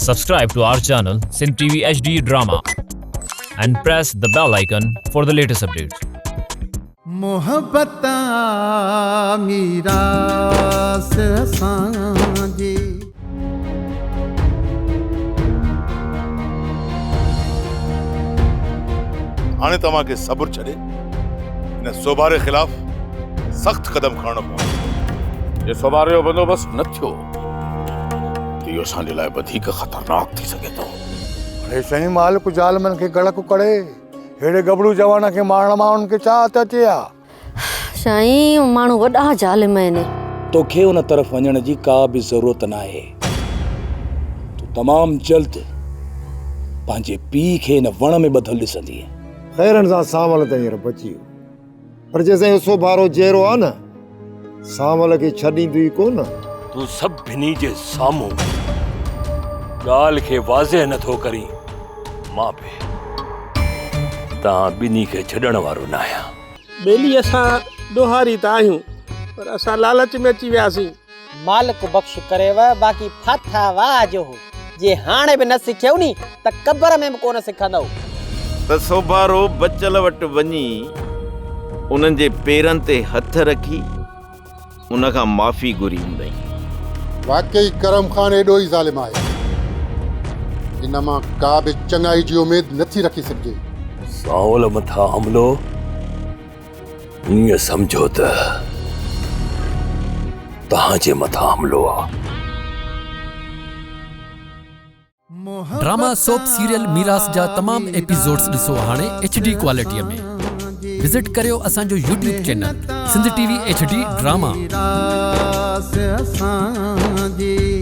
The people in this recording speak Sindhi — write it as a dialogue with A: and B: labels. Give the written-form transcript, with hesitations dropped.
A: Subscribe to our channel Sindh TV HD Drama and press the bell icon for the latest updates.
B: محبت آ ميراث اسان جي.
C: هاڻي توهان کي صبر ڇڏي هن سوڀاري خلاف سخت قدم کڻڻو پوندو.
D: جي سوڀاري جو بندوبست نه ٿيو ته اهو اسان جي لاء وڌيڪ خطرناڪ ٿي سگهي ٿو.
E: اڙي سائين مالڪ ظالمن کي گڙڪ ڪڙي، ههڙي ڳڀرو جوان کي مارڻ مان انهن کي ڇا هٿ اچي ها.
F: سائين اهي ماڻهو وڏا ظالم آهن.
G: توکي ان طرف وڃڻ جي ڪا به ضرورت ناهي. تون تمام جلد پنهنجي پيء کي ان وڻ ۾ ٻڌل ڏسندينء.
E: خيرن سان سانول ته هينئر بچي ويو. پر جيسين اهو سوڀارو جيئرو آ نه، سانول کي ڇڏيندو ئي ڪو نه.
H: تون سڀني جي سامهون ڳالهه کي واضح نه ٿو ڪرين، مان به توهان ٻنهي کي ڇڏڻ وارو ناهيان.
I: ٻيلي اسان ڏوهاري ته آهيون پر اسان لالچ ۾ اچي وياسين.
J: مالڪ بخش ڪريو باقي ڦاٿا واهه جو هو جي هاڻي به نه سکيو ني ته قبر ۾ به ڪونه سکندؤ.
K: ته سوڀارو بچل وٽ وڃي انهن جي پيرن تي هٿ رکي ان کان معافي گهري هوندائين.
E: واقعي ڪرم خان ايڏو ئي ظالم آهي. ان مان ڪا به چڱائي جي اميد نٿي رکي سگهجي.
H: سانول مٿان حملو ائين سمجهو ته توهان جي مٿان حملو آ.
L: ڊراما سوپ سيريل ميراث جا تمام ايپيسوڊز ڏسو هاڻي ايڇ ڊي ڪوالٽي ۾. وزٽ ڪريو اسان جو YouTube channel Sindh T V H D drama.
B: ميراث اسان جي.